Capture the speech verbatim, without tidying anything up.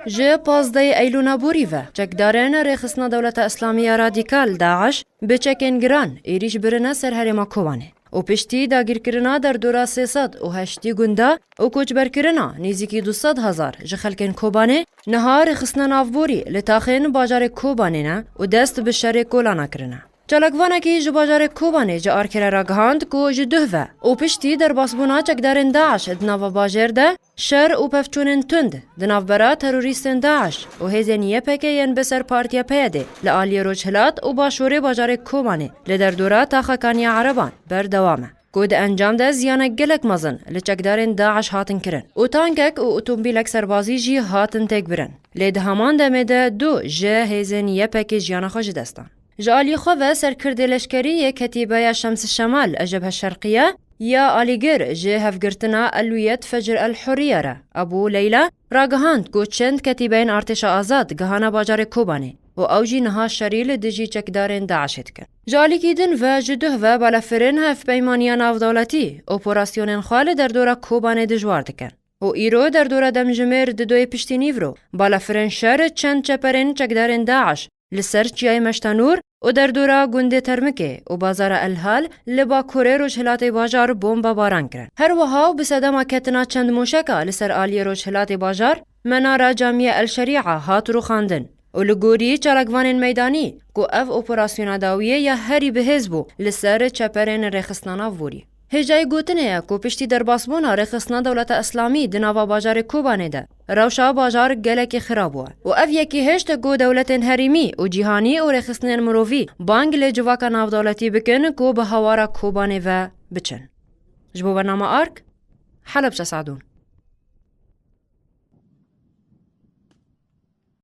Ji pazdehê Eylûna borî ve çekdarên Rêxistina Dewleta Îslamî ya Radîkal, DAIŞ, bi çekên giran êrîş birine ser herêma Kobanê û piştî dagîrkirina derdora sê sed û heştî gunda û koçberkirina nêzîkî du sed hezar ji xelkên Kobanê, niha rêxistina navborî li taxên bajarê Kobanê ne û dest bi şerê kolana kirine. Çalakvanekî ji bajarê Kobanê ji Arkêrê ragihand ku ji duh ve û piştî derbasbûna çekdarên DAIŞ di nava bajêr de şer û pevçûnên tund di navbera terorîstên DAIŞ û hêzên Y P G yên bi ser partiya P Y D'ê li aliyê rojhilat û başûrê bajarê Kobanê li derdora taxa Kaniya Ereban berdewam e, ku di encam de ziyanek gelek mezin li çekdarên DAIŞ hatin kirin û tankek û otomobîlek serbazî jî hatin têkbirin. Lê di heman demê de du ji hêzên Y P G jiyana xwe ji dest dan. Ji alî xwe ve serkirdê leşkerî yê Ketîbeya Şems Şemal, Jebhe Şerqiye, ya alîgir ji hevgirtina Elwiyet Fecr El Hurriye re, Ebû Leyla, ragihand ku çend ketîbeyên Artêşa Azad gihana bajarê Kobanê û ew jî niha şerî li dijî çekdarên DAIŞê dikin. Ji alîkî din ve ji duh ve balafirên Hevpeymaniya Navdewletî operasyonên xwe li derdora Kobanê dijwar dikin. Û îro derdora demjimêr di doyê piştî nîvro balafirên şer çend çeperên çekdarên DAIŞ li ser Çiyayê Meştenûr û derdora gundê Termikê û bazara El Hal li bakurê rojhilatê bajar bombebaran kirin. Her wiha û bi sedema ketina çend mûşeka li ser aliyê rojhilatê bajar, Menara Camiya El Şerîa hat rûxandin û li gorî çalakvanên meydanî ku ev operasyona dawiyê ya herî bihêz bû li ser çeperên Rêxistina Navborî. Hêjayî gotinê ye ku piştî derbasbûna Rêxistina Dewleta Îslamî di nava bajarê Kobanê de, rewşa bajar gelekî xirab bû û ev yekî hişt ku dewletên herêmî û cîhanî û rêxistinên mirovî bang li civaka navdewletî bikin ku bi hawara Kobanê ve biçin. Ji bo bernama Ark, Helebçe Sadûn.